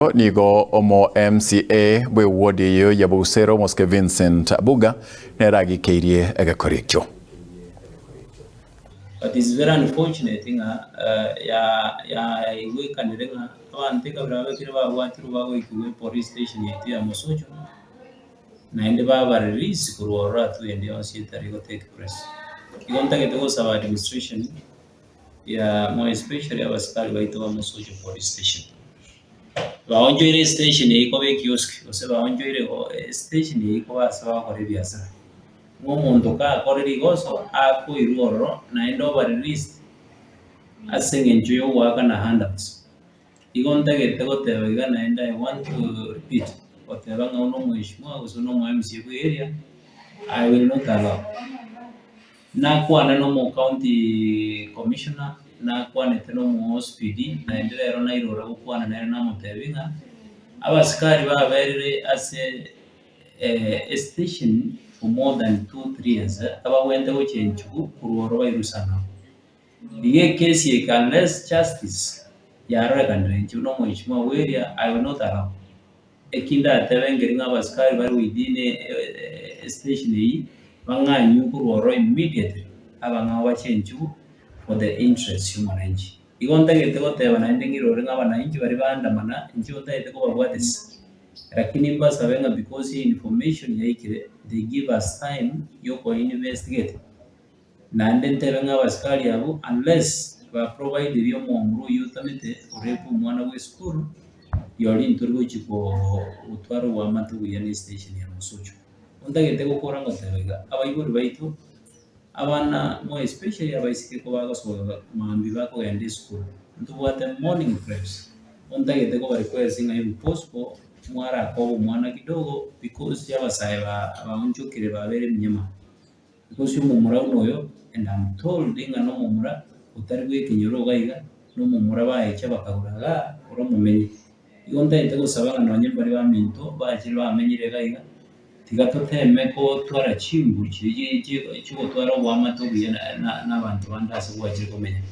Nigo omo MCA bw'eward eyio ya Bousero omosike Vincent Abuga nere agikeirie egekora ekio. But it's very unfortunate ng'a yaigwekanire ng'a abanto ekabira babekire babwatirwe bagoikigwa epolice station yaito ya Mosocho, naende baba released korwa ororo hatua ende yonsi etari go take place. Igo ntagete gosaba administration ya more especially abasikari baito ba Mosocho police station, baonchoire estation eyio koba ekiosk gose baonchoire estation eyio koba ase bagokora ebiasara. Ng'a omonto kakore rigoso akoirwa ororo naende oba released ase eng'encho ya ogoakana handouts. Igo ntagete goteba iga naende I want to repeat goteba ng'a buna omweshimiwa gose buna omo MCA bwe area, I will not allow. Nakwana na omo county commissioner, nakwanete na omo OCPD, naende rero nairora gokwana nere namotebia ng'a abasikari baberire ase estation for more than 2, 3 years, abagwente gochenchigwa korwa ororo bairusana. Iga ekesi eke unless justice yarorekanire inche buna omweshimiwa bwa area I will not allow. Eki ndatebe nkeri ng'a abasikari bare within estation eyio bang'anywe korwa ororo immediately abang'ao bachenchigwe for the interest ya omwananchi. Igo ntagete goteba naende ng'irore ng'a abananchi baria baandamana inche ntagete kobabwatisia lakini mbasabe ng'a because information yaikire they give us time ya oko investigate. Naende ntebe ng'a abasikari abwo unless ba providiri omomura oyio otamete orape omwana bwa esukuru, rirorio ntori gochia gotwara oboamate obuya na estation ya Mosocho. Ntagete gokora ngoteba iga, abaibori baito, abana more especially abaiseke kobagosoka mambia bakogenda esukuru, ntobwate morning preps, ntagete koba request ng'a if possible, mwarakoba omwana kidogo because abasae baonchokire babere eminyama. Gose omomura buna oyo, and am told ng'a nomomura otari bw'ekenyoro iga iga, nomomura baecha bakagora igaa ore omomenyi. Igo ntagete gosaba ng'a nonye mbaria baminto bachire bamenyire iga iga, tiga toteme kotwara chinguru chiria chiogotwara oboamate obuya na abanto bande ase gwachire komenya.